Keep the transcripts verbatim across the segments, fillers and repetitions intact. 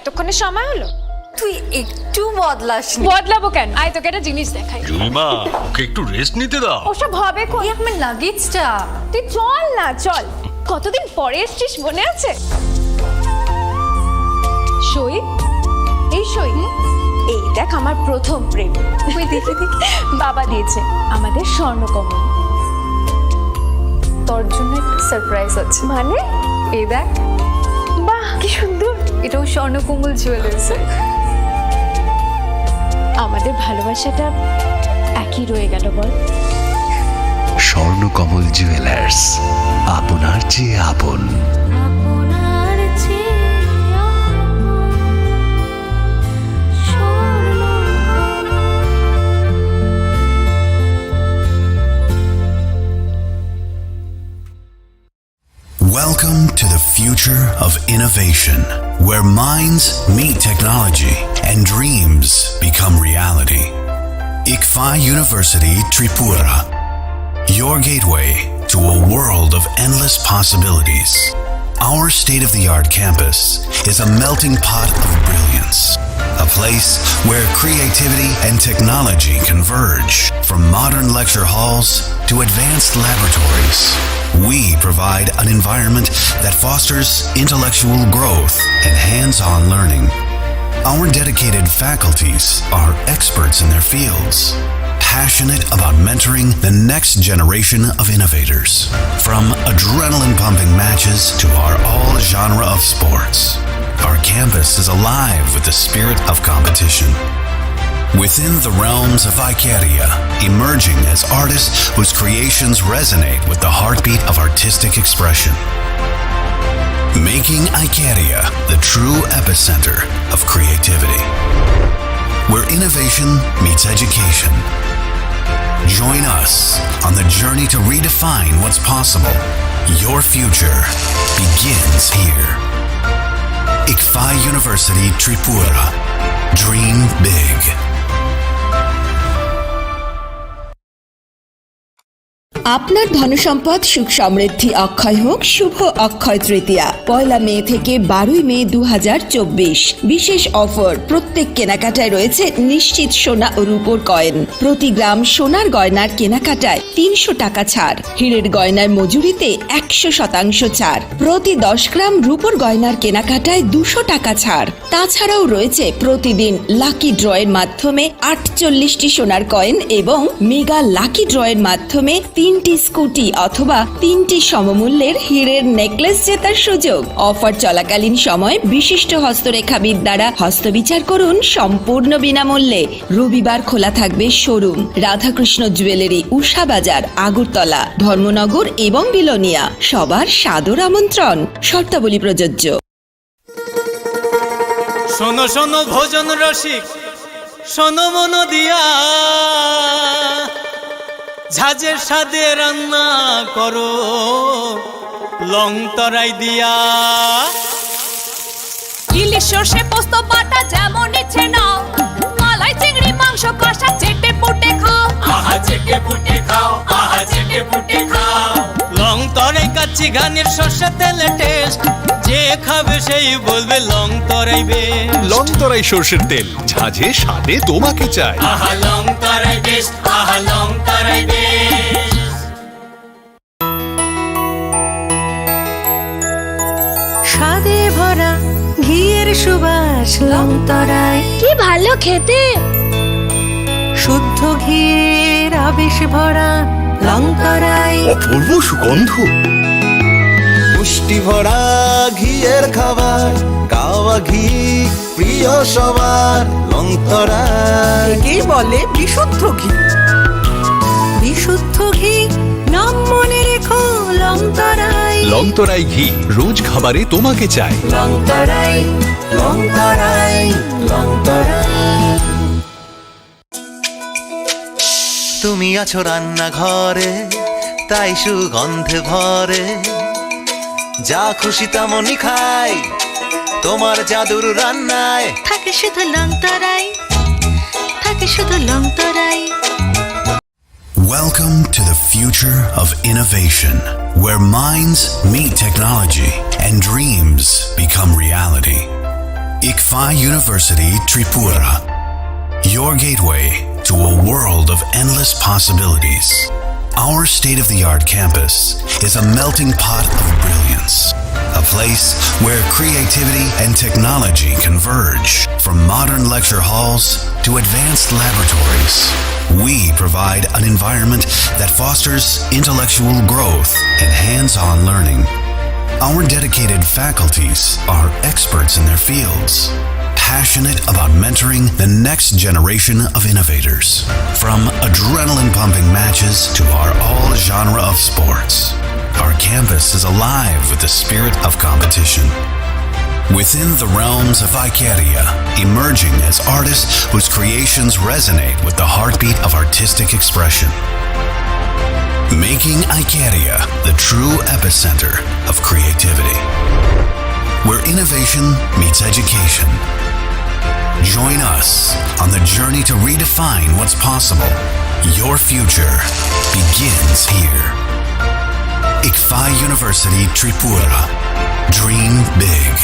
এতক্ষণে সময় হলো? তুই একটু বদলাসনি। বদলাবো কেন? আয়, তোকে একটা জিনিস দেখাই। জুইমা, ওকে একটু রেস্ট নিতে দাও। ওসব হবে কোন? এই আমার লাগেজটা। তুই চল না, চল। কতদিন পরে এসছিস, মনে আছে? সই, এই সই। এই দেখ, আমার প্রথম প্রেম। ওই দেখি, দেখি। বাবা দিয়েছে আমাদের স্বর্ণকমল। তোর জন্য একটা সারপ্রাইজ আছে। মানে? এই দেখ। বাহ, কি সুন্দর। এটাও স্বর্ণকমল জুয়েলার্স। আমাদের ভালোবাসাটা একই রয়ে গেল, বল? স্বর্ণকমল জুয়েলার্স, আপনার চেয়ে আপন। আপনার চেয়ে আপন। Welcome to the future of innovation, where minds meet technology and dreams become reality. Ikfa University Tripura, your gateway to a world of endless possibilities. Our state-of-the-art campus is a melting pot of brilliance, a place where creativity and technology converge. From modern lecture halls to advanced laboratories, we provide an environment that fosters intellectual growth and hands-on learning. Our dedicated faculties are experts in their fields, passionate about mentoring the next generation of innovators. From adrenaline-pumping matches to our all-genre of sports, our campus is alive with the spirit of competition. Within the realms of Icaria, emerging as artists whose creations resonate with the heartbeat of artistic expression. Making Icaria the true epicenter of creativity, where innovation meets education. Join us on the journey to redefine what's possible. Your future begins here. Ikfa University Tripura. Dream big. আপনার ধনসম্পদ সুখ সমৃদ্ধি অক্ষয় হোক শুভ অক্ষয় তৃতীয়া। পয়লা মে থেকে বারোই মে দু হাজার চব্বিশ। বিশেষ অফার, প্রত্যেক কেনাকাটায় রয়েছে নিশ্চিত সোনা ও রূপোর কয়েন। প্রতি গ্রাম সোনার গয়নার কেনাকাটায় তিনশো টাকা ছাড়, হীরের গয়নার মজুরিতে একশো শতাংশ ছাড়, প্রতি দশ গ্রাম রূপোর গয়নার কেনাকাটায় দুশো টাকা ছাড়। তাছাড়াও রয়েছে প্রতিদিন লাকি ড্রয়ের মাধ্যমে আটচল্লিশটি সোনার কয়েন এবং মেগা লাকি ড্রয়ের মাধ্যমে তিনটি স্কুটি অথবা তিনটি সমমূল্যের হীরের নেকলেস জেতার সুযোগ। অফার চলাকালীন সময় বিশিষ্ট হস্তরেখাবিদ দ্বারা হস্তবিচার করুন সম্পূর্ণ বিনামূল্যে। রবিবার খোলা থাকবে শোরুম রাধাকৃষ্ণ জুয়েলারি, উষা বাজার, আগরতলা, ধর্মনগর এবং বিলোনিয়া। সবার সাদর আমন্ত্রণ। শর্তাবলী প্রযোজ্য। শোনো শোনো ভোজন রসিক, শোনো মন দিয়া, ঝাঁঝের স্বাদে রান্না করো লং তরাই দিয়া। ইলিশ সর্ষে পোস্ত বাটা যেমন ইচ্ছে নাও, মালাই চিংড়ি মাংস কষা চেটে পুটে খাও। আহা চেটে পুটে খাও, আহা চেটে পুটে খাও। লং তরাই কাচ্চি ঘানির সর্ষে তেলে টেস্ট, যে খাবে সেই বলবে লং তরাই বেশ। লং তরাই সর্ষের তেল, ঝাঁঝে স্বাদে তোমাকে চাই। আহা লং তরাই বেশ, আহা লং তরাই বেশ। স্বাদে ভরা ঘিয়ের সুবাস লং তরাই। কি ভালো খেতে। শুদ্ধ ঘিয়ের আবেশ ভরা লং তরাই। অপূর্ব সুগন্ধ। পুষ্টি ভরা ঘিয়ের খাবার, গাওয়া ঘি প্রিয় সবার লং তরাই। একেই বলে বিশুদ্ধ ঘি। বিশুদ্ধ ঘি, নাম মনে রেখো লং তরাই। লং তরাই ঘি, রোজ খাবারে তোমাকে চাই। লং তরাই, লং তরাই, লং তরাই। তুমি আছো রান্নাঘরে, তাই সুগন্ধে ভরে। যা খুশি তেমনই খাই, তোমার জাদুর রান্নায়। থাকে শুধু লং তরাই, থাকে শুধু লং তরাই। Welcome to the future of innovation, where minds meet technology and dreams become reality. ICFAI University Tripura, your gateway to a world of endless possibilities. Our state-of-the-art campus is a melting pot of brilliance, a place where creativity and technology converge. From modern lecture halls to advanced laboratories, we provide an environment that fosters intellectual growth and hands-on learning. Our dedicated faculties are experts in their fields, passionate about mentoring the next generation of innovators. From adrenaline-pumping matches to our all-genre of sports, our campus is alive with the spirit of competition. Within the realms of Icaria, emerging as artists whose creations resonate with the heartbeat of artistic expression. Making Icaria the true epicenter of creativity, where innovation meets education. Join us on the journey to redefine what's possible. Your future begins here. ICFAI University Tripura. Dream big.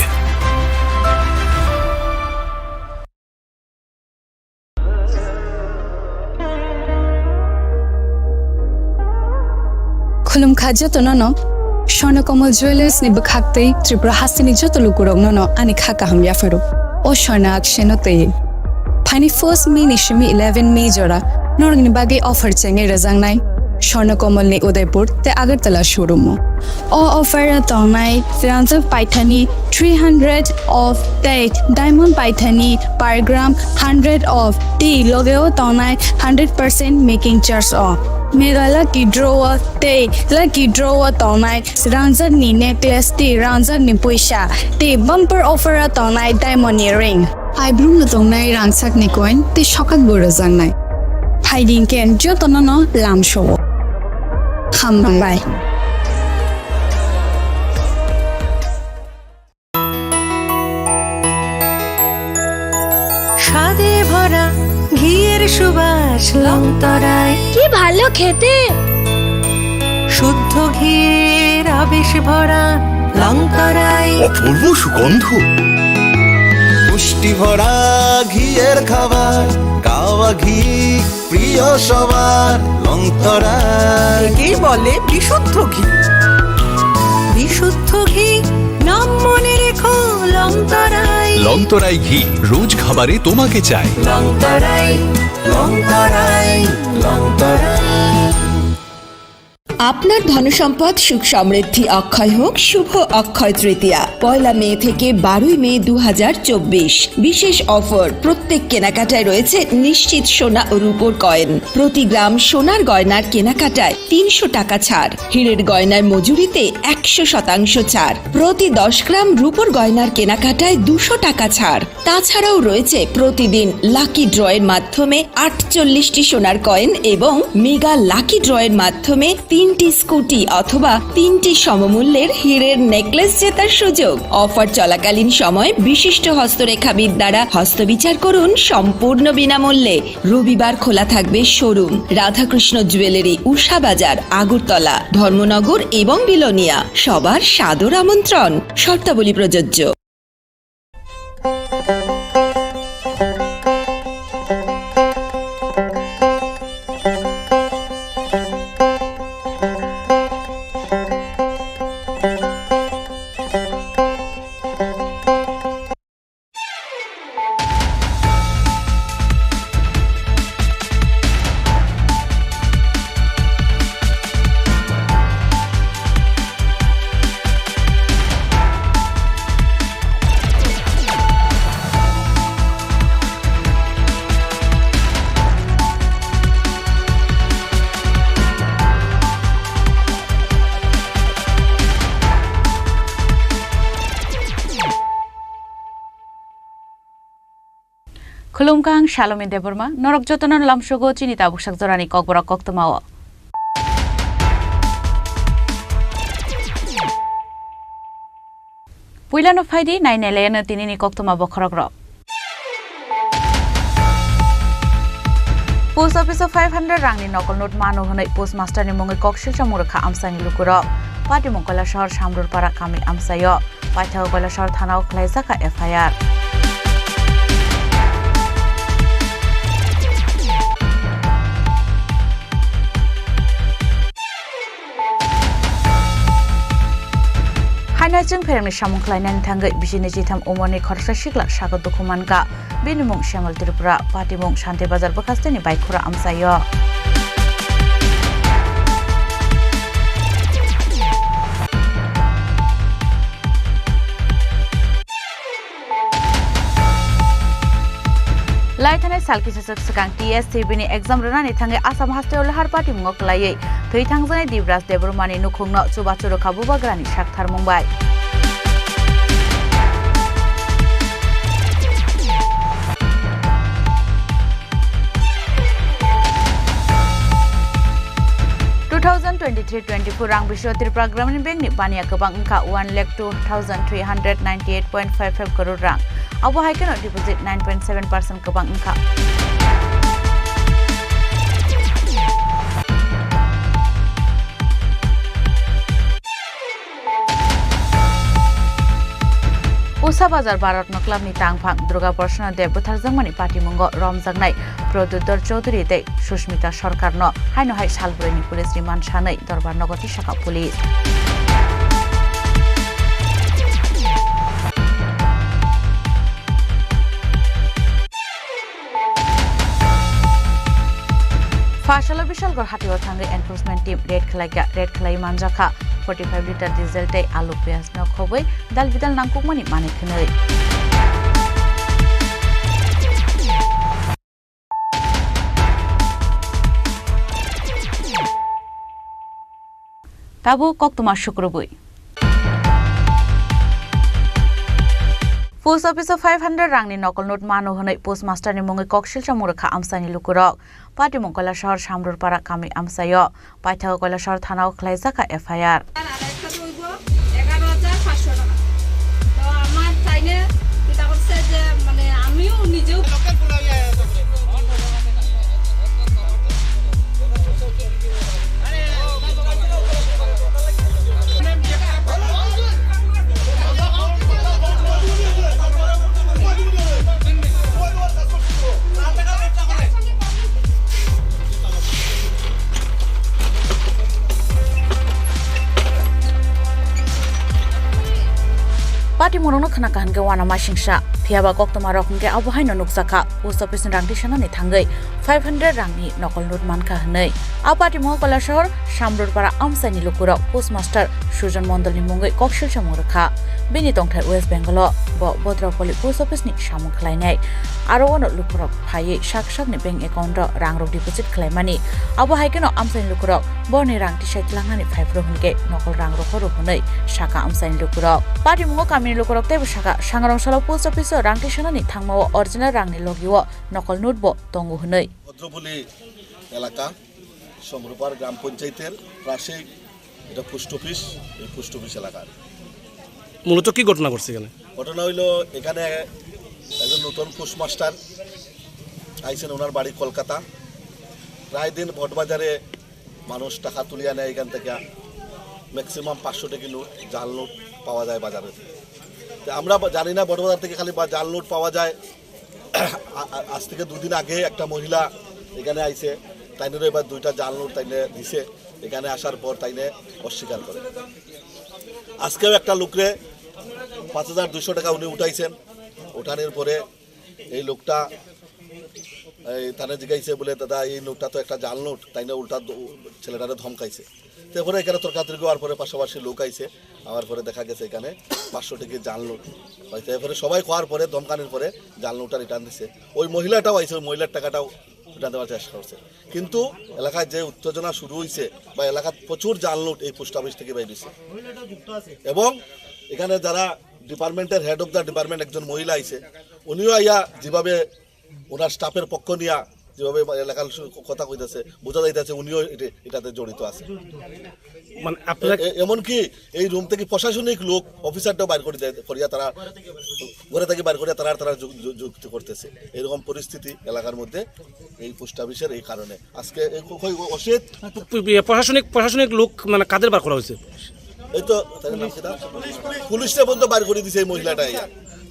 Khulumkha jotono no, Swarna Kamal Jewellers ni bwkhak tei Tripura hasteni joto lukurokno no ani kha kaham yapharo. O Swarna Akshe no tei. Phaini first May ni simi eleven May jora norokni bagwi offer chengwi rwjaknai Swarna Kamal ni Udaipur tei Agartala showroom o. O offer o tongnai rangjak paithani three hundred off tei diamond paithani per gram hundred off tei logeo tongnai hundred percent making charge o. Mega lucky draw o tei lucky draw o tongnai rangjak ni necklace tei rangjak ni puisa tei bumper offer o tongnai diamond ni ring. Phaibrum no tongnai rangchak ni coin tei sokak bo rwjaknai. Phaidi hinkhe jotono no lamsao. Hambai. স্বাদে ভরা ঘিয়ের সুবাস লংতরায়। কি ভালো খেতে! শুদ্ধ ঘিয়ের আবেশ ভরা লংতরায়। অপূর্ব সুগন্ধ। পুষ্টি ভরা ঘিয়ের খাবার, গাওয়া ঘি প্রিয় সবার, লংতরায়। একেই বলে বিশুদ্ধ ঘি। বিশুদ্ধ ঘি, নাম মনে রেখো লংতরায়। লংতরাই ঘি, রোজ খাবারে তোমাকে চাই। লংতরায়, লংতরায়, লংতরায়। আপনার ধনসম্পদ সুখ সমৃদ্ধি অক্ষয় হোক শুভ অক্ষয় তৃতীয়া, পয়লা মে থেকে বারোই মে দু হাজার চব্বিশ। বিশেষ অফার, প্রত্যেক কেনাকাটায় রয়েছে নিশ্চিত সোনা ও রূপোর কয়েন। প্রতি গ্রাম সোনার গয়নার কেনাকাটায় তিনশো টাকা ছাড়, হীরের গয়নার মজুরিতে একশো শতাংশ ছাড়, প্রতি দশ গ্রাম রূপোর গয়নার কেনাকাটায় দুশো টাকা ছাড়। তাছাড়াও রয়েছে প্রতিদিন লাকি ড্রয়ের মাধ্যমে আটচল্লিশটি সোনার কয়েন এবং মেগা লাকি ড্রয়ের মাধ্যমে তিনটি স্কুটি অথবা তিনটি সমমূল্যের হীরের নেকলেস জেতার সুযোগ। অফার চলাকালীন সময় বিশিষ্ট হস্তরেখাবিদ দ্বারা হস্তবিচার করুন সম্পূর্ণ বিনামূল্যে। রবিবার খোলা থাকবে শোরুম। রাধাকৃষ্ণ জুয়েলারি, উষা বাজার, আগরতলা, ধর্মনগর এবং বিলোনিয়া। সবার সাদর আমন্ত্রণ। শর্তাবলী প্রযোজ্য। Khulumkha, ang Salomi Debbarma, norok jotono lamsogo chini tabuk sak jorani kokborok koktwmao. Puilano phaidi, nainailaino tinini koktwma bokhorokrok. Post office o five hundred rangni nokol note mano hwnwi postmaster ni mungwi kok silsamung rwkha amchaini lukurok. Patimung Kailasahar Samrurpara kami amchaio. Paithak Kailasahar thanao khlaijak kha F I R. Haino chwng pherangni samung khlainani thangwi bisini chitham umorni khoroksa sikla sago dukhu mankha. Bini mung Shyamol Tripura, patimung Shanti Bazar bwkhasteni Baikhura amchaio. Lai thanai sal kisa swk swkang T S C B ni exam rwnani thangwi Assam hasteo lahar patimungo kwlaiwi thwi thangjaknai Dibraj Debbarmani nukhungno chubachu rwkha bubagrani saktharmung bai. Two thousand twenty-three twenty-four rang bisio Tripura Gramin Bank ni baniya kwbang wngkha one lakh two thousand three hundred ninety-eight point five five crore rang. Abo hai kheno deposit nine point seven percent kwbang wngkha. Usa Bazar Bharat Club ni tangphang Durga Prasanna Deb bwtharjakmani patimungo romjaknai Pradyutor Chowdhury tei Sushmita Sarkarno haino hai salbrwini police remand sanwi dorbar nogo tisakha police. Phasalo Bishalgarh hatio thangwi enforcement team raid khlaikha, raid khlai manjakha forty-five litre diesel tei alu piyajno khobwi dal bidal nangkukmani manwi khwnwi. Tabuk koktwma sukrubwi. Post office o five hundred rangni nokol note mano hwnwi postmaster ni mungwi koksil chamung rwkha amchaini lukurok. Patimung Kailasahar Samrurpara kami amchaio. Paithago Kailasahar thanao khlaijakha F I R. এগারো হাজার পাঁচশো টাকা। তো আমার তাইনে চিন্তা করছে যে, মানে, আমিও নিজেও Patimung rokno khna kaham khe uanamasingsa, phiyaba koktwma rok hwnkhe abo haino nukjakha, post office ni rang tisanani thangwi five hundred rangni nokol note mankha hwnwi. A patimungo Kailasahar Samrurpara amchaini lukurok postmaster Sujan Mondolni mungwi koksil chamung rwkha. Bini tongthai West Bengal o bo Bodropoli post office ni samung khlainai. Aro ono lukurok phaiwi sak sakni bank account o rang rok deposit khlaimani. Abo hai kheno amchaini lukurok borni rang tisai tlangnani phai phuru hwnkhe nokol rang rohoro hwnwi sakha amchaini lukurok. Patimungo kamini lukurok teibo sakha, Sangrong salo post office o rang tisanani thangmao original rangni logio nokol note bo tongo hwnwi. Bodropoli elaka, Samrupar গ্রাম পঞ্চায়েতের পাশেই এটা post office, এই post office এলাকার। মূলত কি ঘটনা ঘটছে এখানে? ঘটনা হইলো, এখানে একজন নতুন পোস্টমাস্টার আইছেন, ওনার বাড়ি কলকাতা। প্রায় দিন ভটবাজারে মানুষ টাকা তুলিয়া নেয় এখান থেকে, ম্যাক্সিমাম পাঁচশো টাকা নোট, জাল নোট পাওয়া যায় বাজারে। তো আমরা বা-, জানি না ভটবাজার থেকে খালি বা জাল নোট পাওয়া যায়, আ-, আ-, আজ থেকে দুদিন আগে একটা মহিলা এখানে আইছে, তাইনেরও এবার দুইটা জাল নোট তাইনে দিছে। এখানে আসার পর তাইনে অস্বীকার করে। আজকেও একটা লোকরে পাঁচ হাজার দুইশো টাকা উনি উঠাইছেন। উঠানোর পরে এই লোকটা, এই তানে জিজ্ঞাসা বলে, "দাদা, এই নোটটা তো একটা জাল নোট", তাইনে উল্টা দ-, ছেলেটারে ধমকাইছে। তারপরে এখানে তর্কাতর্কি হওয়ার পরে পাশাপাশি লোক আইছে, আমার পরে দেখা গেছে এখানে পাঁচশো টাকা জাল নোট। হয়তো এরপরে সবাই খাওয়ার পরে, ধমকানির পরে জাল নোটটা রিটার্ন দিছে। ওই মহিলাটাও আইছে, ওই মহিলার টাকাটাও রিটার্ন দেওয়ার চেষ্টা করছে। কিন্তু এলাকায় যে উত্তেজনা শুরু হইছে বা এলাকাত প্রচুর জাল নোট এই পোস্ট অফিস থেকে বাইর হইছে। এবং এখানে যারা ডিপার্টমেন্টের হেড অফ দ্য ডিপার্টমেন্ট একজন মহিলা আইছে, উনিও আইয়া যেভাবে ওনার স্টাফের পক্ষ নিয়া যেভাবে এলাকার সু-, কথা কইতাছে, বোঝা যাইতাছে উনিও এটে-, এটাতে জড়িত আছে। মানে আপনারা এ-, এ-, এমনকি এই রুম থেকে প্রশাসনিক লোক, অফিসারটাও বাইর করে দেয়, করিয়া তারা ঘরে থেকে বাইর করিয়া তারা, তারা যু-, যু-, যুক্তি করতেছে। এরকম পরিস্থিতি এলাকার মধ্যে এই পোস্ট অফিসের এই কারণে। আজকে এই কো-, কই ও-, অসিত? প-, প-, ইয়ে, প্রশাসনিক, প্রশাসনিক লোক মানে কাদের বার করা হয়েছে? এই তো, তাদের নাম কি তা? পুলিশে পর্যন্ত বার করে দিছে এই মহিলাটা।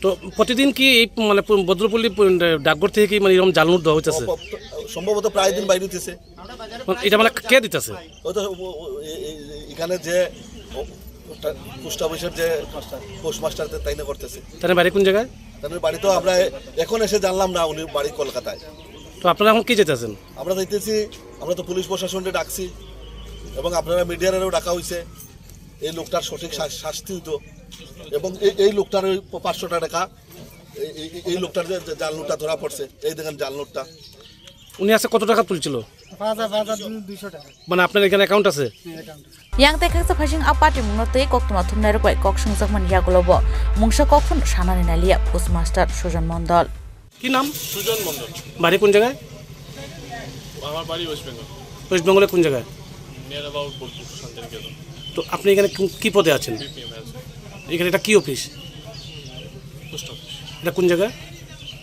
তো প্রতিদিন কি এই মানে প-, ভদ্রপল্লী প-, ডাকঘর থেকে কি মানে এরকম জাল নোট দেওয়া হইতেছে? প-, প-, সম্ভবত প্রায় দিন বাইরে হইতেছে। মানে এটা মানে কে দিতেছে? ও তো ও, ও, এ-, এ-, এ-, এখানে যে ও, ও, পোস্ট অফিসের যে পোস্টমাস্টার, তাই না করতেছে। তার বাড়ি কোন জায়গায়? তার বাড়ি তো আমরা এখন এসে জানলাম না, উনি বাড়ি কলকাতায়। তো আপনারা এখন কি চাইতেছেন? আমরা চাইতেছি, আমরা তো পুলিশ প্রশাসনকে ডাকছি এবং আপনারা মিডিয়ারেও ডাকা হয়েছে, এই লোকটার সঠিক শা- শাস্তি হইতো এবং এই এই লোকটার ওই পাঁচশো টাকা, এই এই- এই লোকটার যে যে জাল নোটটা ধরা পড়ছে, এই দেখেন জাল নোটটা। উনি আছে কত টাকা তুলছিল? পাঁচ হাজার, পাঁচ হাজার দুইশো টাকা। মানে আপনার এখানে অ্যাকাউন্ট আছে? হ্যাঁ, অ্যাকাউন্ট আছে। Yang tei khaksa phaising a party mungno tei koktwma thumnai rok bai kok swngjakmani yagulo bo mungsa kok phano sanani naliya postmaster Sujan Mondol. কি নাম? সুজন মণ্ডল। বাড়ি কোন জায়গায়? আমার বাড়ি ওয়েস্ট বেঙ্গল। ওয়েস্ট বেঙ্গলে কোন জায়গায়? নিয়ার অ্যাবাউট বোলপুর, শান্তিনিকেতন। তো আপনি এখানে কোন- কি পদে আছেন? বিপিএম আছে। এখানে এটা কি অফিস? Post office. এটা কোন জায়গা?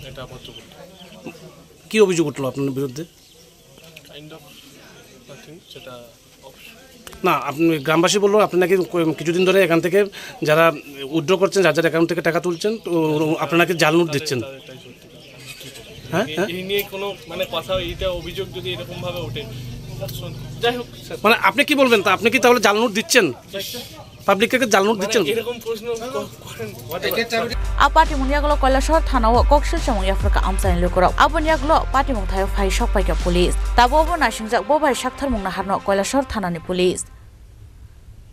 এটা ভদ্রপুর। কি অভিযোগ উঠলো আপনার বিরুদ্ধে? কাইন্ড অফ নাথিং, সেটা অফিস। না, আপনি, গ্রামবাসী বললো আপনি নাকি ক- কিছুদিন ধরে এখান থেকে যারা উইথড্র করছেন, যার যার অ্যাকাউন্ট থেকে টাকা তুলছেন, তো আপনারা নাকি জাল নোট দিচ্ছেন। তাদের, তাদের, তাই সত্যি কথা। হ্যাঁ, এই, হ্যাঁ। এই নিয়ে কোনো মানে কথা, এটা অভিযোগ যদি এরকম ভাবে ওঠে, that's all। যাই হোক, স্যার। মানে আপনি কি বলবেন তা? আপনি কি তাহলে জাল নোট দিচ্ছেন? পাবলিককে জাল নোট মানে দিচ্ছেন? এরকম প্রশ্ন ক- করেন, what about? A party mungni yagulo Kailasor thana o kok swrwngmung yaphar kha amchaini lukurok. Aboni yagulo party mungthai o phai sok paikha police. Tabuk obo naisingjak bo bai saktharmung naharno Kailasor thanani police.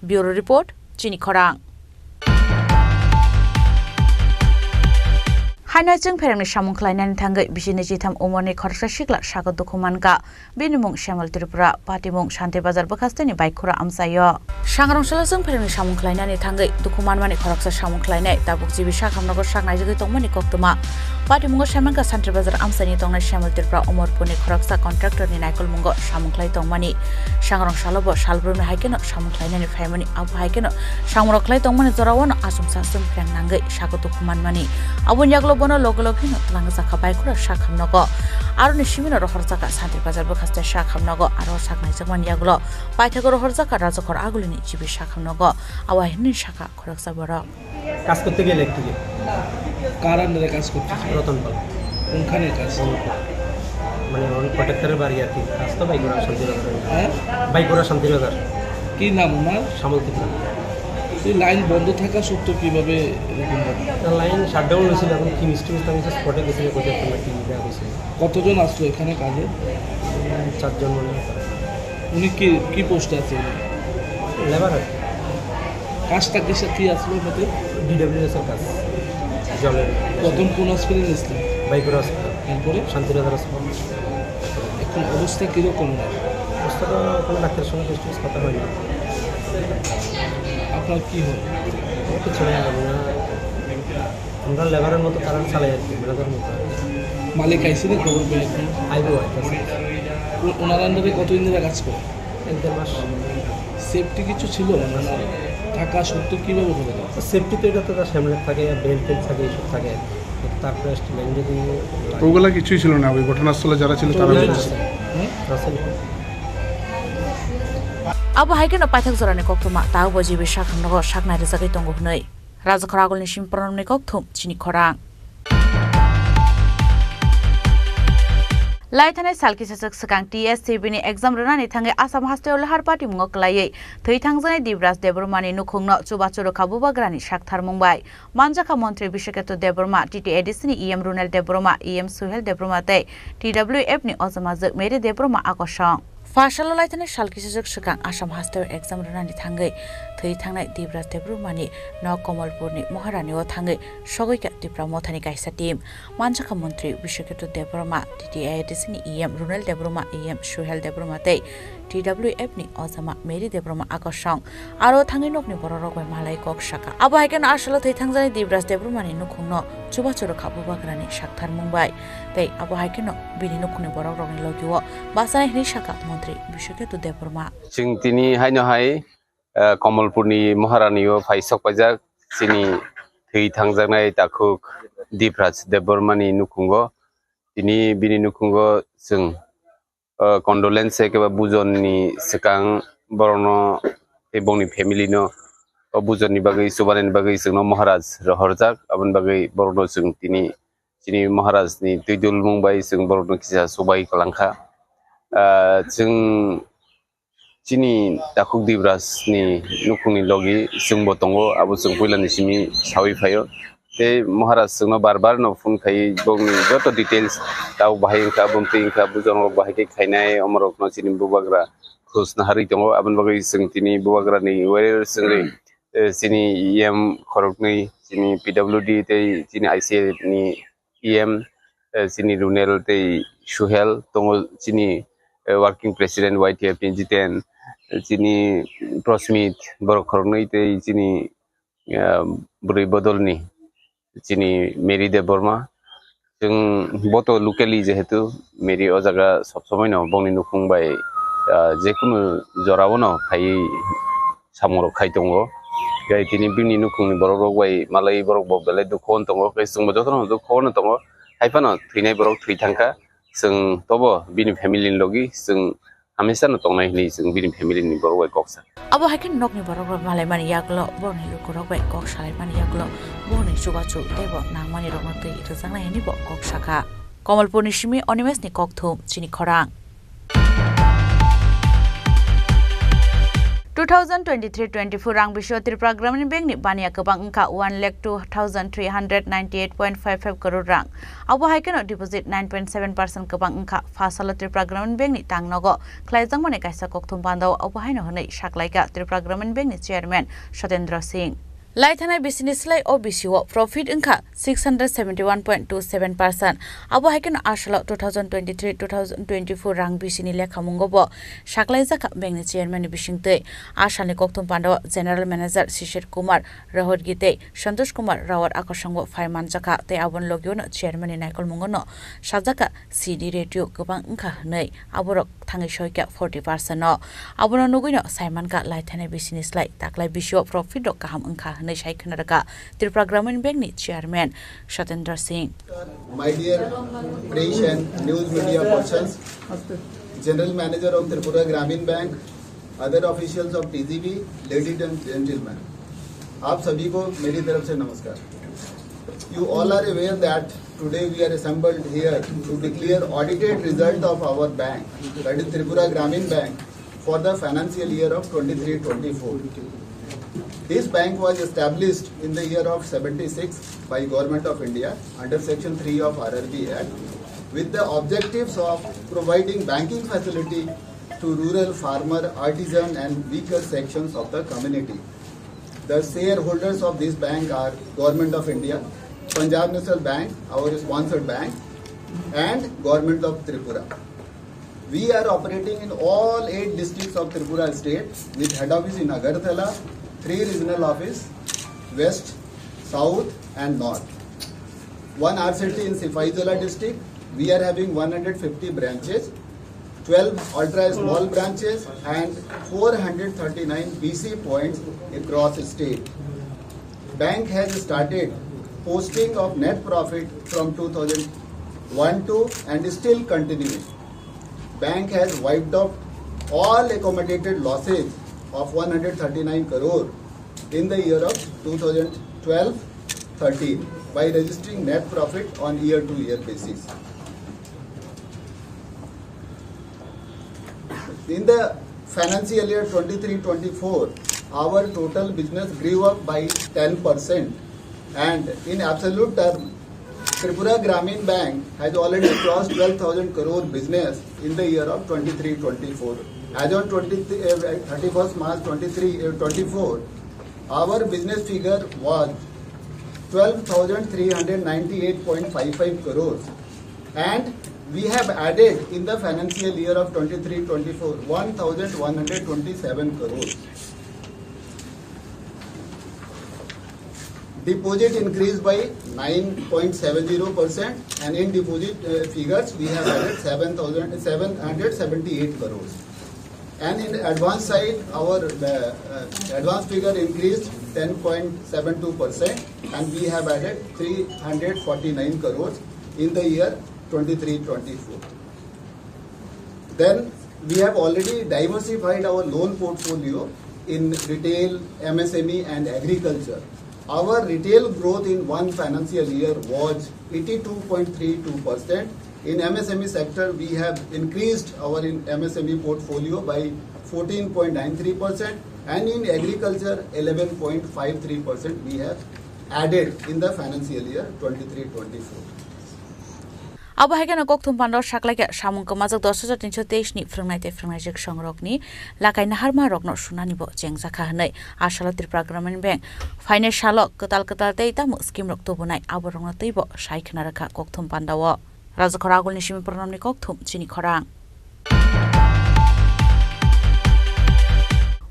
Bureau report, Chini Khorang. Haino chwng pherangni samung khlainani thangwi bisini chitham umorni khoroksa sikla sago dukhu mankha. Bini mung Shyamol Tripura, patimung Shanti Bazar bwkhasteni Baikhura amchaio. Sangrong salo chwng pherangni samung khlainani thangwi dukhu manmani khoroksa samung khlainai tabuk G B Sakhamnogo sak naijagwi tongmani koktwma. Patimungo saimankha Shanti Bazar amchaini tongnai Shyamol Tripura Omorpurni khoroksa contractorni naikolmungo samung khlai tongmani. Sangrong salo bo salbrumni hai kheno samung khlainani phaimani, abo hai kheno samung rok khlai tongmani jorao no achomsa chwng pherang nangwi sago dukhu manmani. Aboni yagulo bono loge loge no twlangjakha Baikhura Sakhamnogo. Aroni simino rohorjakha Shanti Bazar bwkhaste Sakhamnogo, aro sak naijakmani yagulo paithago rohorjakha Rajakhor agulini G B Sakhamnogo. Abo hai hwnwi sakha khoroksa borok. কাজ করতে গেলে একটু গিয়ে। কার আন্ডারে কাজ করতেছে? রতন পাল। কোনখানে কাজ? মানে ওর কন্ট্রাক্টরের বাড়ি আর কি। কাজ তো বাইকুড়া শান্তিনগর। হ্যাঁ? বাইকুড়া শান্তিনগর। কি নাম ওনার? শ্যামল ত্রিপুরা। এই লাইন বন্ধ থাকা সত্ত্বেও কিভাবে এরকম ঘটনা? না, লাইন শাটডাউন হয়েছিল, এখন কি মিস্টেক হয়েছিল, আমি স্পটে গেছিলাম, কোথায় একটা কি ইয়ে হয়েছিল। কতজন আসলো এখানে কাজে? চারজন মনে হয়। উনি কি, কি পোস্টে আছে উনি? লেবার আর কি। কাজটা কিসের, কি আসলো ওটাতে? ডিডব্লিউএস এর কাজ, জলের। প্রথম কোন হসপিটাল নিয়েছিলেন? বাইকুড়া হসপিটাল। এরপরে? শান্তিনগর হসপিটাল। এখন অবস্থা কিরকম ওনার? অবস্থাটা কোনো ডাক্তারের সঙ্গে ফেস টু ফেস কথা হয়নি। আপনার কি হয়? আমার কিছু নেই, আমরা, আমরা লেবারের মতো কারেন্ট চালাই আর কি, বেড়াদের মতো। মালিক আইসে নি খবর পেয়ে এখন? আইবো, আইতেছে। ও-, ওনার আন্ডারে কতদিন ধরে কাজ করে? এক দেড় মাস। সেফটি কিছু ছিল? মানে, থাকা সত্ত্বেও কীভাবে হলো? সেফটি তো এটা তো তার হ্যামলেট থাকে, বেল্ট টেল্ট থাকে, এইসব থাকে। তারপরে একটা লাইন যদি ওগুলা কিছুই ছিল না, ওই ঘটনাস্থলে যারা ছিল তারা ওগুলা বলছে। ছিল। হুম? আসলে Abo hai kheno paithak jorani koktwma, tabukbo G B Sakhamnogo saknai rwjagwi tongo hwnwi. Rajakhor agulni simi Pranamni kokthum, Chini Khorang. Laithanai sal kisachwk swkang T S C B ni exam rwnani thangwi Assam hasteo lahar patimungo kwlaiwi thwi thangjaknai Dibraj Debbarmani nukhungno chubachu rwkha bubagrani saktharmung bai manjakha montri Biswaketu Debbarma, T T A D C ni E M Runel Debbarma, E M Suhel Debbarma tei T W F ni ojamajwk Mary Debbarma akosong. Phasalo laithani sal kisijwk swkang Assam hasteo exam rwnani thangwi thwi thangnai Dibraj Debbarmani nok Komolpurni Maharani-o thangwi sogwikha Tipra Mothani kaisa team. Manjakha montri Biswaketu Debbarma, T T A D C ni E M Runel Debbarma, E M Suhel Debbarma tei T W F ni ojama Mary Debbarma akosong. Aro thangwi nokni bororok bai malai kok saka. Abo hai kheno asalo thwi thangjani Dibraj Debbarmani nukhungno chubachu rwkha bubagrani saktharmung bai. Tei abo hai kheno bini nukhungni borokrokni logio bachai hwnwi saka montri Biswaketu Debbarma. Chwng tini haino hai, eh, Komolpurni Maharani-o phai sok paijak chini thwi thangjaknai takhuk Dibraj Debbarmani nukhungo. Tini bini nukhungo chwng, eh, condolence khe ba bujonni swkang borokno tei bongni family no o bujonni bagwi, chubanani bagwi chwngno Maharaj rohorjak. Aboni bagwi borokno chwng tini chini Maharaj ni twi dulmung bai chwng borokno kisa chubai kwlangkha. Ah, chwng Chini takhuk Dibraj ni nukhungni logi chwngbo tongo, abo chwng puilani simi sawi phaio. Tei Maharaj chwngno bar bar no phone khai bokni joto details, tau bahai wngkha, bumtwi wngkha, bujongrok bahai khe khainai, omorokno chini bubagra khus naharwi tongo. Aboni bagwi chwng tini bubagrani warrior chwngri, eh, chini E M khoroknwi, chini P W D tei chini I C A ni E M, eh, chini Runel tei Suhel tongo, chini, eh, working president Y T F ni Jiten, eh, chini Prosmit, borok khoroknwi tei chini, eh, bwrwi bodolni chini Mary Debbarma. Chwng bo to locally jehetu Mary o jaga sob somoi no bongni nukhung bai, ah, jekunu jorao no phaiwi samung rok khai tongo. Tei tini bini nukhungni borok rok bai malai borok bo belai dukhu on tongo, tei chwngbo jotono dukhu ono tongo. Hai phano thwinai borok thwi thangkha, chwng tobo bini family ni logi chwng hamesa no tongnai hinwi chwng bini family ni borok bai kok sa. Abo hai khe nokni borok rok malaimani yagulo, borokni lukurok bai kok salaimani yagulo, borokni chubachu tei bo nangmani rokno twi rwjaknai hinwi bo kok sakha. Kamalpurni simi Animeshni kokthum, chini khorang. Two thousand twenty-three twenty-four rang bisio Tripura Gramin Bank ni baniya kwbang wngkha one lakh two thousand three hundred ninety-eight point five five crore rang. Abo hai kheno deposit nine point seven percent kwbang wngkha. Pha salo Tripura Gramin Bank ni tangnogo khlaijakmani kaisa kokthum pandao abo haino hwnwi saklaikha Tripura Gramin Bank ni chairman Satendra Singh. Laithanai bisini slai o bisio profit wngkha six hundred seventy-one point two seven percent. Abo hai kheno a salo two thousand twenty-three two thousand twenty-four rang bisini lekhamungo bo saklaijakha bank ni chairman ni bisingtwi. A salni kokthum pandao General Manager Shishir Kumar Rohorgi tei Santosh Kumar Rawat akosongbo phai manjakha tei aboni logio no chairman ni naikolmungo no sajakha C D ratio kwbang wngkha hwnwi aborok thangwi soikha forty percent no. Abono nugwino saimankha laithani bisini slai taklai bisio profit rok kaham wngkha hwnwi sai khwnarwkha Tripura Gramin Bank ni chairman Satendra Singh. My dear press and news media persons, General Manager of Tripura Gramin Bank, other officials of T G B, ladies and gentlemen, आप सभी को मेरी तरफ से नमस्कार। You all are aware that today we are assembled here to declare audited result of our bank, that is Tripura Gramin Bank, for the financial year of twenty-three twenty-four. This bank was established in the year of seventy-six by Government of India under Section three of R R B Act with the objectives of providing banking facility to rural farmer, artisan and weaker sections of the community. The shareholders of this bank are Government of India, Punjab National Bank, our sponsored bank, and Government of Tripura. We are operating in all eight districts of Tripura state with head office in Agartala, three regional office, West, South and North. One R C T in Sipahijola district. We are having one hundred fifty branches, twelve ultra small branches and four hundred thirty-nine B C points across state. Bank has started posting of net profit from two thousand one to and still continuing. Bank has wiped off all accumulated losses of one hundred thirty-nine crore in the year of two thousand twelve thirteen by registering net profit on year to year basis. In the financial year twenty-three twenty-four, our total business grew up by ten percent, and in absolute term, Tripura Gramin Bank has already crossed twelve thousand crore business in the year of twenty-three twenty-four. As on twenty, uh, thirty-first March twenty-three, uh, twenty-four, our business figure was twelve thousand three hundred ninety-eight point five five crores, and we have added in the financial year of twenty-three twenty-four one thousand one hundred twenty-seven crores. Deposit increased by nine point seven zero percent, and in deposit, uh, figures, we have added seven thousand, seven hundred seventy-eight crores. And in advance side, our, uh, uh, advance figure increased ten point seven two percent, and we have added three hundred forty-nine crores in the year twenty-three twenty-four. Then we have already diversified our loan portfolio in retail, M S M E and agriculture. Our retail growth in one financial year was eighty-two point three two percent. In M S M E sector, we have increased our in M S M E portfolio by fourteen point nine three percent, and in agriculture, eleven point five three percent we have added in the financial year twenty-three twenty-four. Abo hai kheno kokthum pandao saklaikha samung kwmajak dos hajar tinso teis ni phrwngnai tei phrwngnaijak songrokni lakai naharma rokno sunani bo chengjakha hwnwi. A salo Tripura Gramin Bank phainai salo kwtal kwtal tei tamo scheme rok tubunai abo rokno twibo sai khna rwkha kokthum pandao. Rajakhor Agulni simi Pranamni kokthum chini khorang.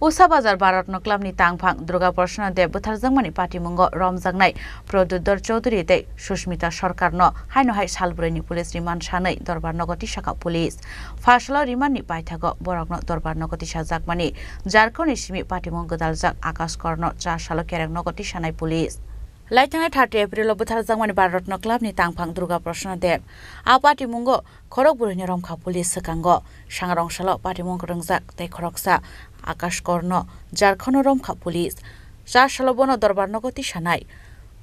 Usa Bazar Bharatno Clubni tangphang Durga Prasanna Deb bwtharjakmani patimungo romjaknai Pradyut Dhar Chowdhury tei Sushmita Sarkarno haino hai salbroini police remand sanwi dorbar nogo tisakha police. Phasalo rimandni paithago borokno dorbar nogo tisajakmani Jharkhandni simi patimung gwdaljak Akash Korno cha salo kereng nogo tisanai police. Laithangnai thirty April-o bwtharjakmani Bharatno Clubni tangphang Durga Prasanna Deb. A patimungo khorok bwrwini romkha police swkango. Sangrong salo patimung rwngjak tei khoroksa Akash Korno Jharkhandno romkha police. Cha salo bono dorbar nogo tisanai.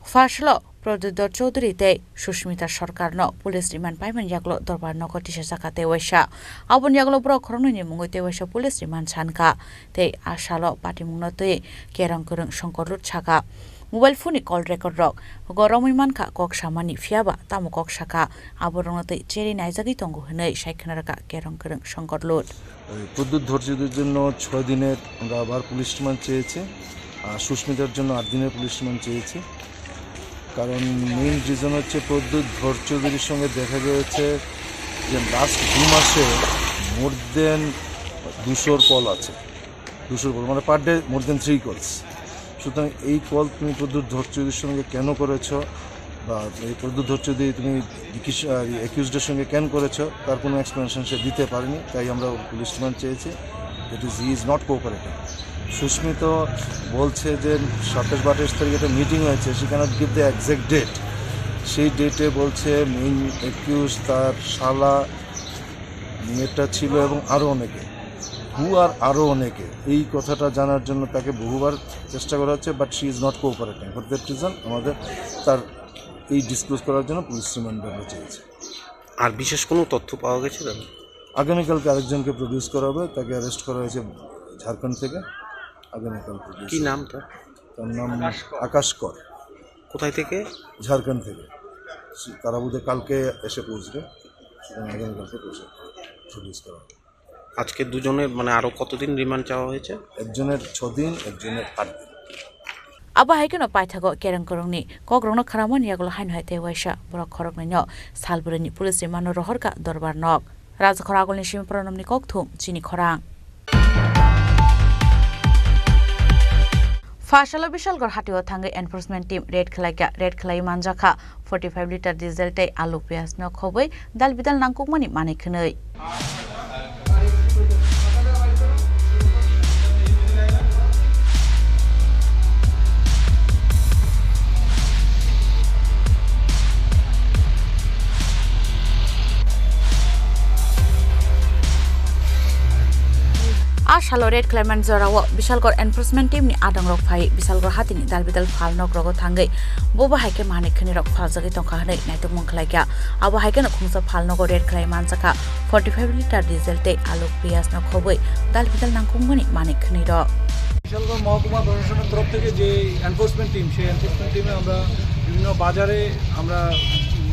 Phasalo Pradyut Dhar Chowdhury tei Sushmita Sarkarno police remand paimani yagulo dorbar nogo tisajakha tei waisa. Aboni yagulo borok khoroknwini mungwi tei waisa police remand sankha. Tei a salo patimungno twi kerong kwrwng Songkor Lut sakha. Mobile phone ni call record rok go romwi mankha kok samani, phiyaba tamo kok sakha, aborokno twi cherwi naijagwi tongo hwnwi sai khna rwkha kerong kwrwng Songkor Lut. এই প্রদ্যুৎ ধরচৌধুরীর জন্য ছয় দিনের আমরা আবার police remand চেয়েছি, আর সুস্মিতার জন্য আট দিনের পুলিশ রিমান্ড চেয়েছি। কারণ মেইন রিজন হচ্ছে প্রদ্যুৎ ধরচৌধুরীর সঙ্গে দেখা গেছে যে লাস্ট দু মাসে মোর দেন দুশোর কল আছে, দুশোর কল মানে পার ডে মোর দেন থ্রি কলস। সুতরাং এই কল তুমি প্রদ্যুৎ ধরচৌধুরীর সঙ্গে কেন করেছো বা এই প্রদ্যুৎ ধরচৌধুরী তুমি অ্যাকিউজডের সঙ্গে কেন করেছো, তার কোনো এক্সপ্লেনেশন সে দিতে পারেনি, তাই আমরা ওর পুলিশ রিমান্ড চেয়েছি। That is, he is not cooperating. Susmit বলছে যে সাতাশ বা আঠাশ তারিখ একটা মিটিং হয়েছে, she cannot give the exact date। সেই ডেটে বলছে মেইন অ্যাকিউজ, তার শালা, মেয়েটা ছিল এবং আরও অনেকে। হু আর আরও অনেকে, এই কথাটা জানার জন্য তাকে বহুবার চেষ্টা করা হচ্ছে, but she is not cooperating। For that reason আমাদের তার এই ডিসক্লোজ করার জন্য পুলিশ রিমান্ড আমরা চেয়েছি। আর বিশেষ কোনো তথ্য পাওয়া গেছে, দাদা? আগামীকালকে আরেকজনকে প্রডিউস করা হবে, তাকে অ্যারেস্ট করা হয়েছে ঝাড়খণ্ড থেকে। আগামীকাল প্রডিউস কি হবে। নাম তার? তার নাম আকাশ কর। আকাশ কর। কোথায় থেকে? ঝাড়খণ্ড থেকে। তারা বোধহয় কালকে এসে পৌঁছবে, সুতরাং আগামীকালকে পৌঁছে প্রডিউস করা হবে। আজকে দুজনের, মানে, আরো কতদিন রিমান্ড চাওয়া হয়েছে? একজনের ছ দিন, একজনের আট দিন। Abo hai kheno paithago kereng kwrwngni kokrokno khwnamani yagulo haino hai tei waisa borok khoroknwino salbwrwini police rimando rohorkha dorbar nok. Rajakhor Agulni simi Pranamni kokthum chini khorang. Phasalo Bishalgarh hatio thangwi enforcement team raid khwlaikha, raid khwlaiwi manjakha forty five litre diesel tei alu piyaj no khobwi dal bidal nangkukmani manwi khwnwi. A salo raid khlaimani jorao Bishalgarh enforcement team ni adongrok phai Bishalgarh hatini dal bidal phal nok rogo thangwi bobo hai khe manwi khwnwi rok phaljagwi tongkha hwnwi naitokmung khlaikha. Abo hai kheno khungsa phal nogo raid khlai manjakha forty five litre diesel tei alu piyaj no khobwi dal bidal nangkukmani manwi khwnwi rok. Bishalgarh মহকুমা প্রশাসনের তরফ থেকে যে enforcement team, সেই এনফোর্সমেন্ট টিমে আমরা বিভিন্ন বাজারে আমরা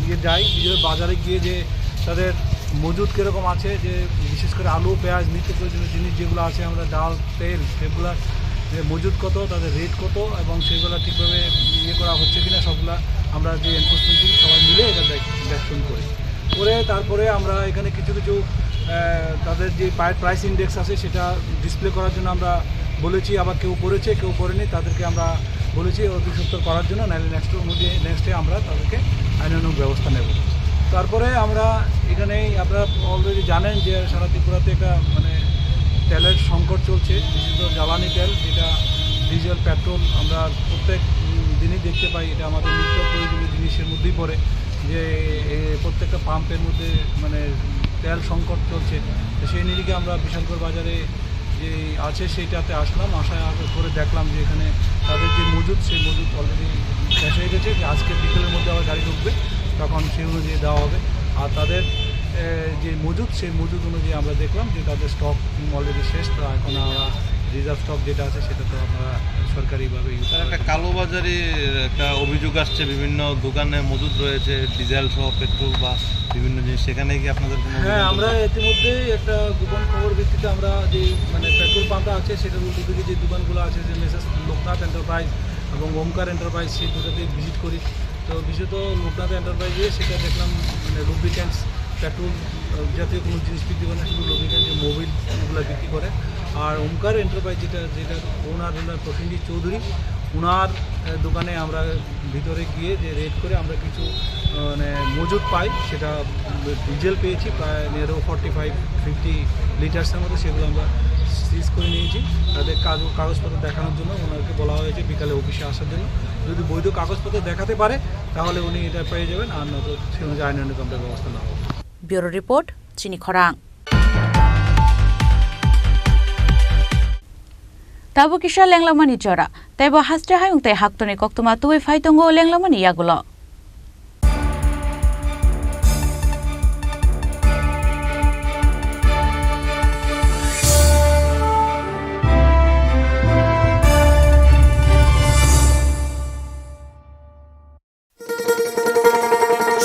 ইয়ে যাই, বিভিন্ন বাজারে গিয়ে যে তাদের মজুদ কীরকম আছে, যে বিশেষ করে আলু, পেঁয়াজ, নিত্য প্রয়োজনীয় জিনিস যেগুলো আছে, আমরা ডাল, তেল, সেগুলা যে মজুদ কত, তাদের রেট কত এবং সেগুলো ঠিকভাবে ইয়ে করা হচ্ছে কিনা, সবগুলা আমরা যে এনফোর্সমেন্ট টিম সবাই মিলে এটা দেখ-, দেখশন করি। করে তারপরে আমরা এখানে কিছু কিছু, আহ, তাদের যে প্রাই-, প্রাইস ইন্ডেক্স আছে সেটা ডিসপ্লে করার জন্য আমরা বলেছি, আবার কেউ করেছে, কেউ করেনি, তাদেরকে আমরা বলেছি অতি সত্বর করার জন্য, নাহলে নেক্সট অনুযায়ী, নেক্সটে আমরা তাদেরকে আইনানুগ ব্যবস্থা নেব। তারপরে আমরা এখানেই, আপনারা অলরেডি জানেন যে সারা ত্রিপুরাতে একটা, মানে, তেলের সংকট চলছে, বিশেষত জ্বালানি তেল, যেটা ডিজেল, পেট্রোল আমরা প্রত্যেক, উম, দিনই দেখতে পাই, এটা আমাদের নিত্য প্রয়োজনীয় জিনিসের মধ্যেই পড়ে, যে এ, প্রত্যেকটা পাম্পের মধ্যে, মানে, তেল সংকট চলছে। তো সেই নিরিখে আমরা বিশালগড় বাজারে যে আছে সেইটাতে আসলাম, আসার পরে দেখলাম যে এখানে তাদের যে মজুদ, সেই মজুদ অলরেডি শেষ হয়ে গেছে, যে আজকে বিকেলের মধ্যে আবার গাড়ি ঢুকবে, তখন সেই অনুযায়ী দেওয়া হবে। আর তাদের এ, যে মজুদ, সেই মজুদ অনুযায়ী আমরা দেখলাম যে তাদের স্টক অলরেডি শেষ, তো এখন আমরা রিজার্ভ স্টক যেটা আছে সেটা তো আমরা সরকারিভাবে ইউজ স্যার, একটা কালোবাজারির একটা অভিযোগ আসছে, বিভিন্ন দোকানে মজুদ রয়েছে ডিজেল সহ পেট্রোল বা বিভিন্ন জিনিস, সেখানে কি আপনাদের কোনো হ্যাঁ, অভিযান আমরা চলছে? ইতিমধ্যেই একটা গোপন খবর ভিত্তিতে আমরা যে, মানে, পেট্রোল পাম্পটা আছে সেটার উল্টো দিকে যে দোকানগুলো আছে, যে মেসার্স লোকনাথ এন্টারপ্রাইজ এবং ওমকার এন্টারপ্রাইজ, সেই দুটাতে ভিজিট করি। তো বিশেষত লোকনাথ এন্টারপ্রাইজে সেটা দেখলাম, মানে, লুব্রিক্যান্টস, পেট্রোল, আহ, জাতীয় কোনো জিনিস বিক্রি করে না, শুধু লুব্রিক্যান্ট, যে মোবিল, এগুলো বিক্রি করে। আর ওমকার এন্টারপ্রাইজ যেটা, যেটার ওনার হলেন প্রসেনজিৎ চৌধুরী, ওনার, আহ, দোকানে আমরা ভিতরে গিয়ে যে রেড করে আমরা কিছু, আহ, মানে, মজুদ পাই, সেটা ডিজেল পেয়েছি প্রায় নিয়ার ফর্টি ফাইভ ফিফটি লিটার্সের মতো, সেগুলো আমরা সিজ করে নিয়েছি। তাদের কাজ, কাগজপত্র দেখানোর জন্য ওনাকে বলা হয়েছে বিকালে অফিসে আসার জন্য। যদি বৈধ কাগজপত্র দেখাতে পারে, তাহলে উনি এটা পেয়ে যাবেন, আর নয়তো সে অনুযায়ী আইনানুগ আমরা ব্যবস্থা নেওয়া হবে। Bureau Report, Chini Khorang. Tabuk kisa lenglamani jora, teibo haste hayung tei haktorni koktwma tubui phai tongo lenglamani yagulo.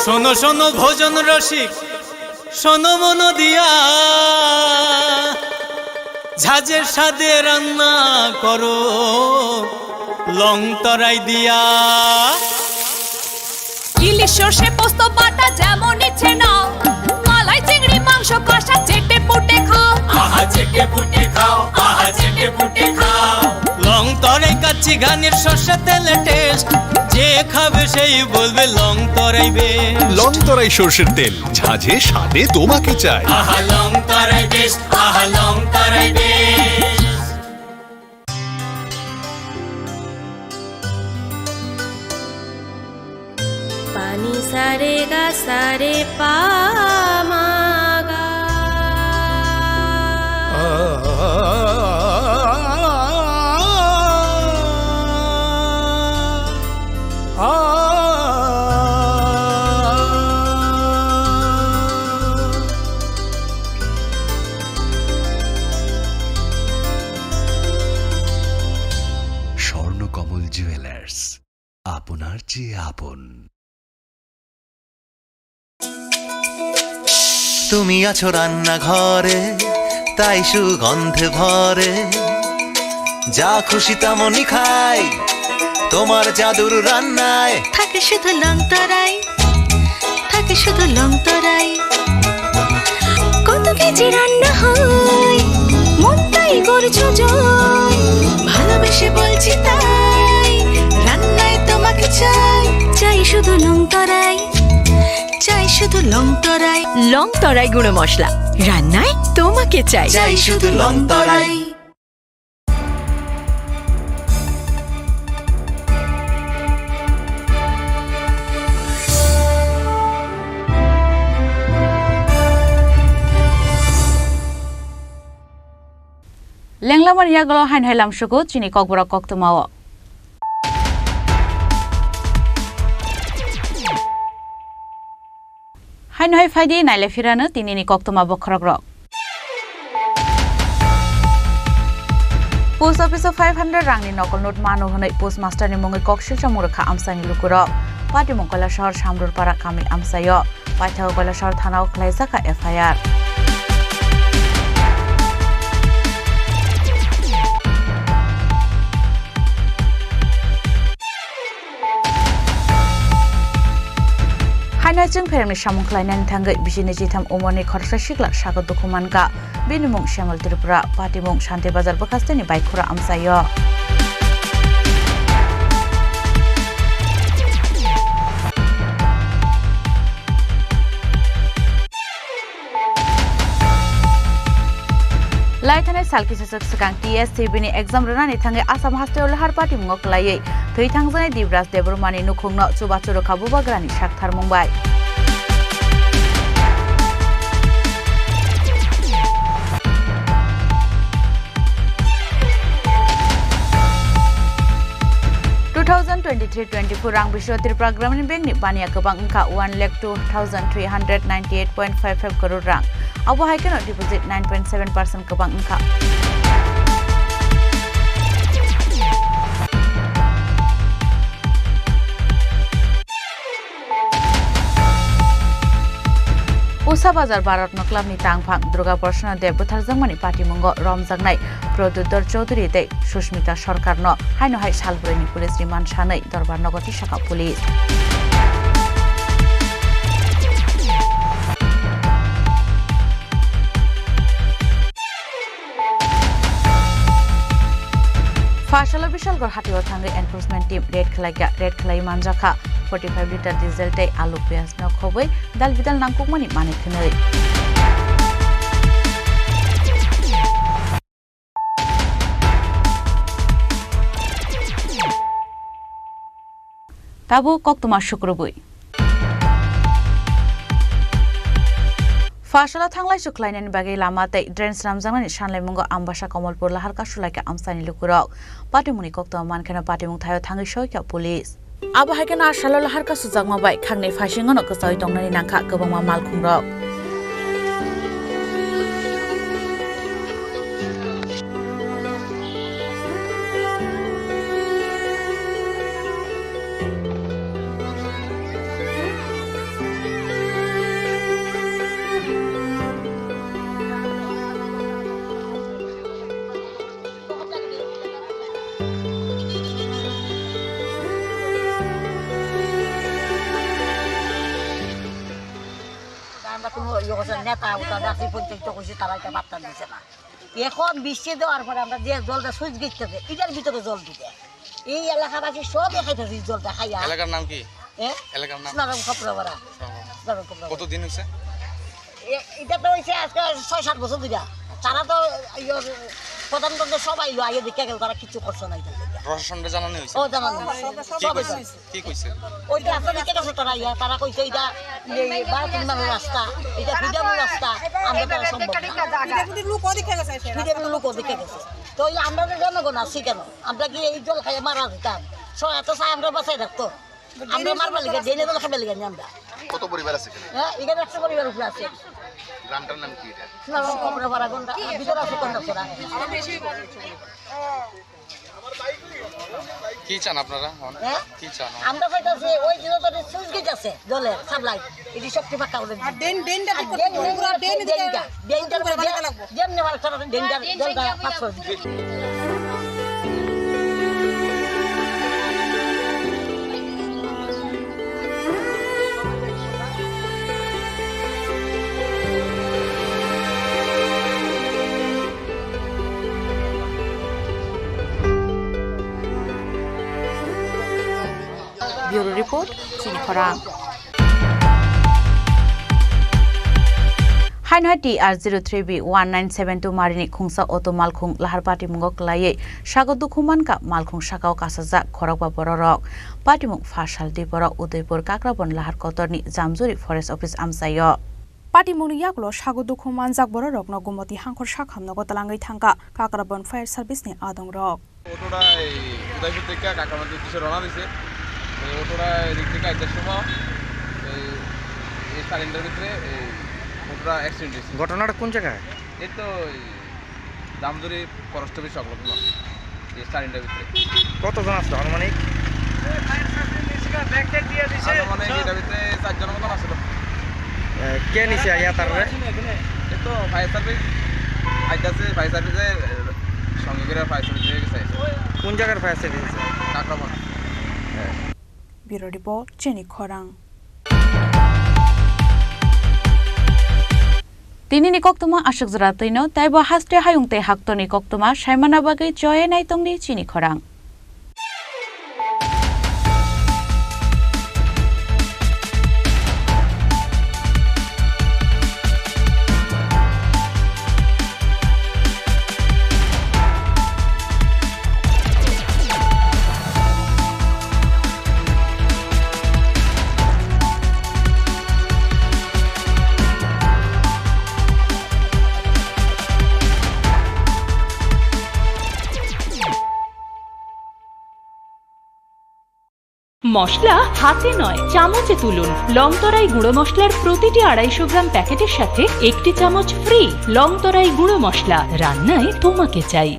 শোনো শোনো ভজন রসিক, শোনো মন দিয়া, ঝাঁঝের স্বাদে রান্না করো লং তরাই দিয়া। ইলিশ সর্ষে পোস্ত বাটা যেমন ইচ্ছে নাও, মালাই চিংড়ি মাংস কষা চেটে পুটে খাও। আহা চেটে পুটে খাও, আহা চেটে পুটে খাও। লং তরাই কাচ্চি ঘানির সর্ষে তেলে টেস্ট, যে খাবে সেই বলবে লং তরাই বেশ। লং তরাই সর্ষের তেল, ঝাঁঝে স্বাদে তোমাকে চাই। আহা লং তরাই বেশ, আহা লং তরাই বেশ। Pani sare ga sare pa ma ga. Swarnakamal jewellers, আপনার চেয়ে আপন। তুমি আছো রান্নাঘরে, তাই সুগন্ধে ভরে। যা খুশি তেমনই খাই, তোমার জাদুর রান্নায়। থাকে শুধু লং তরাই, থাকে শুধু লং তরাই। কত কেজি রান্না হয়, মনটাই করছো জয়। ভালোবেসে বলছি তাই, রান্নায় তোমাকে চাই। চাই শুধু লং তরাই, চাই শুধু লং তরাই। লং তরাই গুঁড়ো মশলা, রান্নায় তোমাকে চাই। চাই শুধু লং তরাই। Lenglamani yagulo haino hai lamsugo chini kokborok koktwmao. Haino hai phaidi naile phirano tinini koktwma bokhorokrok. Post office o five hundred rangni nokol note mano hwnwi postmaster ni mungwi kok silchomung rwkha amchaini lukurok. Patimung Kailasahar Samrurpara kami amchaio. Paithak Kailasahar thana o khwlaijakha F I R. Haino chwng pherengni samung khlainani thangwi bisini chitham umorni khoroksa sikla sakha dukhu mankha. Bini mung Shyamol Tripura, patimung Shanti Bazar bwkhasteni Baikhura amchaio. Lai thanai sal kisa swk swkang T S C B ni exam rwnani thangwi Assam hasteo lahar party mungo kwlaiwi thwi thangjaknai Dibraj Debbarmani nukhungno chubachu rwkha bubagrani saktharmung bai. Two thousand Twenty-three twenty-four rang bisio Tripura Gramin Bank ni baniya kwbang wngkha one lakh two thousand three hundred ninety-eight point five five crore rang. Abo hai kheno deposit nine point seven percent kwbang wngkha. Usa Bazar Bharat Club ni tangphang Durga Prasanna Deb butharjakmani patimungo romjaknai Pradyutor Chowdhury tei Sushmita Sarkarno haino hai salbrwini police remand sanwi dorbar nogo tisakha police. Pha salo Bishalgarh hatio thangwi enforcement team raid khlaikha, raid khlaiwi manjakha forty-five litre diesel tei alu piyaj no khobwi dal bidal nangkukmani manwi khwnwi. Tabuk koktwma sukrubwi. Pha salo thanglai su khlainani bagwi lama tei drain swnamjaknani sanlaimungo Ambasa Kamalpur lahar kasulaikha amchaini lukurok. Patimungni koktwma mankheno patimung thaio thangwi soikha police. Abo hai kheno a salo lahar kasujakma bai khakni phaisingono kwchaui tongnani nangkha kwbangma malkhungrok. আমরা কোনো ইয়ে করছে, নেতা উতা যাচ্ছি পঞ্চায়েত তো কইছি, তারা এটা পাত্তা দিছে না। এখন বৃষ্টি দেওয়ার পরে আমরা যে জলটা সুইচ গেট থেকে, এটার ভিতরে জল ঢুকে। এই এলাকাবাসী সব খাইতেছে এই জলটা খাইয়া। এলাকার নাম কি? এ? এলাকার নাম? সোনারাম খপরাপাড়া। সোনারাম। সোনারাম খপরাপাড়া। কতদিন হয়েছে? এ-, এটা তো হয়েছে আজকে ছয় সাত বছর ধরে। তারা তো ইয়ে প্রধানতন্ত্র সব আইলো, আগে দেখে গেল, তারা কিচ্ছু করছে না এটা। প্রশাসনকে জানানো হয়েছে? ও, জানানো হয়েছে। কি সব কইছে? হয়েছে। কি কইছে? ওই যে আপনারা দেখে গেছে তারা ইয়া, তারা কইছে এটা এই বারো তিন মানের রাস্তা, এটা ফিডানোর রাস্তা, আমরা তারা সম্ভব না। পিডাব্লিউডি লোকও দেখে গেছে। পিডাব্লিউডি লোকও দেখে গেছে। তো এই আমরা তো জনগণ আছি কেন? আমরা কি এই জল খাইয়ে মারা যেতাম? স-, এত চাই আমরা বাঁচাই রাখতো। আমরা মারবার লিগে, ড্রেনে জল খাবার লিগে নি আমরা। কত পরিবার আছে এখানে? হ্যাঁ, এখানে একশো পরিবার উপরে আছে। গ্রামটার নাম কি এটা? না, না, খবরে পারা কোনটা? ভিতরে আছে কোনটা করা? কি চান আপনারা? হ্যাঁ? কি চান? আমরা চাইতেছি ওই যে ওদের সুইচ গেট আছে, জলের সাপ্লাই, এটি শক্তি পাক্কা করে দিন। আর ড্রেন, ড্রেনটা আর ঠিক করতে ড্রেন, হবে। ড্রেন, পুরো ড্রেন ড্রেনটা, দিকে ড্রেনটা, ড্রেনটা ড্রেনটা, পাক করে দিন। যেমনি ভালো সারা ড্রেনটা, ড্রেনটা পাক করে দিন। Bureau Report, Chini Khorang. Haino hai T R zero three B one nine seven two marini khungsa auto malkhung lahar patimungo kwlaiwi sago dukhu mankha malkhung sakao kasajak khorokba bororok. Patimung pha sal di borok Udaipur Kakrabon lahar kotorni Jamjuri Forest Office amchaio. Patimungni yagulo sago dukhu manjak bororokno Gumoti hangkhor sakhamnogo twlangwi thangkha Kakrabon Fire Service ni adongrok. অটোটা এই উদয়পুর থেকে কাকড়ামাটির উদ্দেশ্যে রওনা দিছে। এই অটোটা এদিক থেকে আইতে সময় এই, এই সাড়ে তিনটার ভিতরে এই অটোটা অ্যাক্সিডেন্ট হয়েছে। ঘটনাটা কোন জায়গায়? এই তো এই জামজুরি ফরেস্ট অফিস সংলগ্ন এই সাড়ে তিনটার ভিতরে। কতজন আসলো আনুমানিক? আনুমানিক এটার ভিতরে চারজনের মতন আসলো। এ, কে নিছে আইয়া তারপরে? এই তো ফায়ার সার্ভিস আইতাছে, ফায়ার সার্ভিসে সঙ্গে করে ফায়ার সার্ভিস হয়ে গেছে। কোন জায়গার fire service? Kakrabon. Bureau Report, Chini Khorang. Tinini koktwma aswk jora twino, teibo haste hayung tei haktorni koktwma saimana bagwi choye naitongdi Chini Khorang. মশলা হাতে নয়, চামচে তুলুন। লং তরাই গুঁড়ো মশলার প্রতিটি আড়াইশো গ্রাম প্যাকেটের সাথে একটি চামচ ফ্রি। লং তরাই গুঁড়ো মশলা, রান্নায় তোমাকে চাই।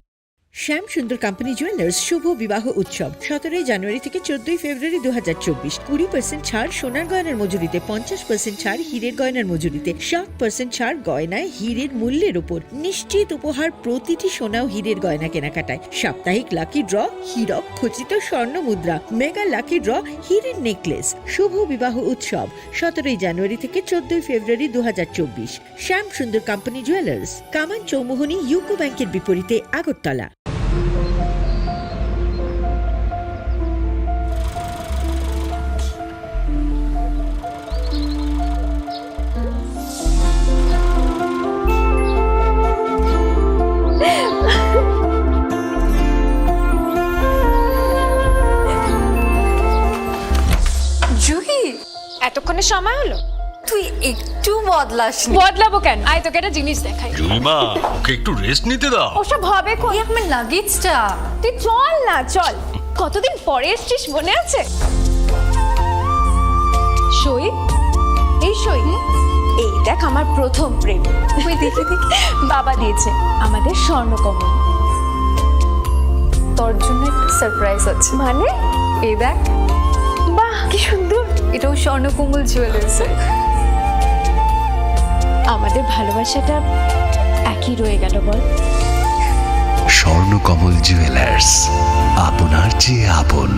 শ্যাম সুন্দর কোম্পানি জুয়েলার্স শুভ বিবাহ উৎসব, সতেরোই জানুয়ারি থেকে চোদ্দই ফেব্রুয়ারি দু হাজার চব্বিশ। কুড়ি পার্সেন্ট ছাড় সোনার গয়নার মজুরিতে, পঞ্চাশ পার্সেন্ট ছাড় হীরের গয়নার মজুরিতে, সাত পার্সেন্ট ছাড় গয়নায় হীরের মূল্যের উপর। নিশ্চিত উপহার প্রতিটি সোনা ও হীরের গয়না কেনাকাটায়। সাপ্তাহিক লাকি ড্র, হীরক খচিত স্বর্ণ মুদ্রা, মেগা লাকি ড্র, হীরের নেকলেস। শুভ বিবাহ উৎসব, সতেরোই জানুয়ারি থেকে চোদ্দই ফেব্রুয়ারি দু হাজার চব্বিশ। শ্যাম সুন্দর কোম্পানি জুয়েলার্স, কামান চৌমুহনী ইউকো ব্যাংকের বিপরীতে, আগরতলা। জুহি, এতক্ষণে সময় হলো? তুই একটু বদলাসনি। বদলাবো কেন? আয়, তোকে একটা জিনিস দেখাই। জুলিমা, ওকে একটু রেস্ট নিতে দাও। ওসব হবে কোন? এই আমার লাগেজটা। তুই চল না, চল। কতদিন পরে এসছিস, মনে আছে? সই, এই সই। এই দেখ, আমার প্রথম প্রেম। ওই দেখে দেখে বাবা দিয়েছে আমাদের স্বর্ণকমল। তোর জন্য একটা সারপ্রাইজ আছে। মানে? এই দেখ। বাহ, কি সুন্দর। এটাও স্বর্ণকমল জুয়েলার্স। আমাদের ভালোবাসাটা একই রয়ে গেল, বল? স্বর্ণকমল জুয়েলার্স, আপনার চেয়ে আপন।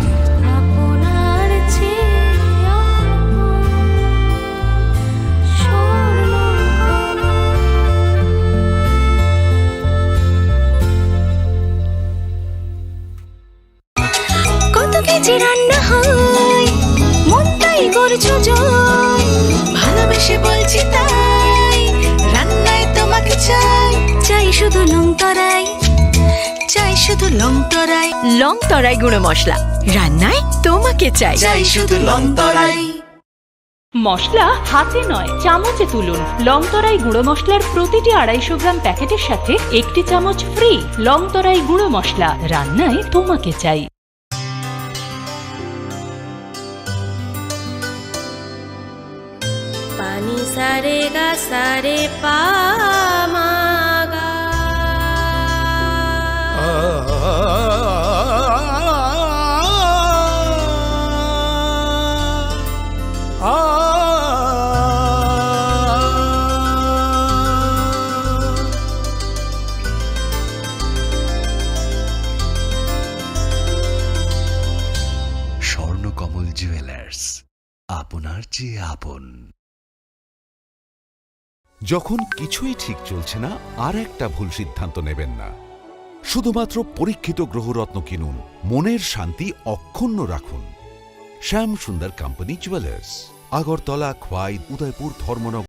আপনার চেয়ে আপন। কত কেজি রান্না হয়, মনটাই করছো জয়। ভালোবেসে বলছি তাই, রান্নায় তোমাকে চাই। চাই শুধু লং তরাই, চাই শুধু লং তরাই। লং তরাই গুঁড়ো মশলা, রান্নায় তোমাকে চাই। চাই শুধু লং তরাই। মশলা হাতে নয়, চামচে তুলুন। লং তরাই গুঁড়ো মশলার প্রতিটি আড়াইশো গ্রাম প্যাকেটের সাথে একটি চামচ ফ্রি। লং তরাই গুঁড়ো মশলা, রান্নায় তোমাকে চাই। পানি সারে গা সারে পা মা গা। স্বর্ণকমল জুয়েলার্স, আপনার চেয়ে আপন। যখন কিছুই ঠিক চলছে না, আর একটা ভুল সিদ্ধান্ত নেবেন না। শুধুমাত্র পরীক্ষিত গ্রহরত্ন কিনুন, মনের শান্তি অক্ষুণ্ণ রাখুন। শ্যাম সুন্দর কোম্পানি জুয়েলার্স, আগরতলা, খোয়াই, উদয়পুর, ধর্মনগর।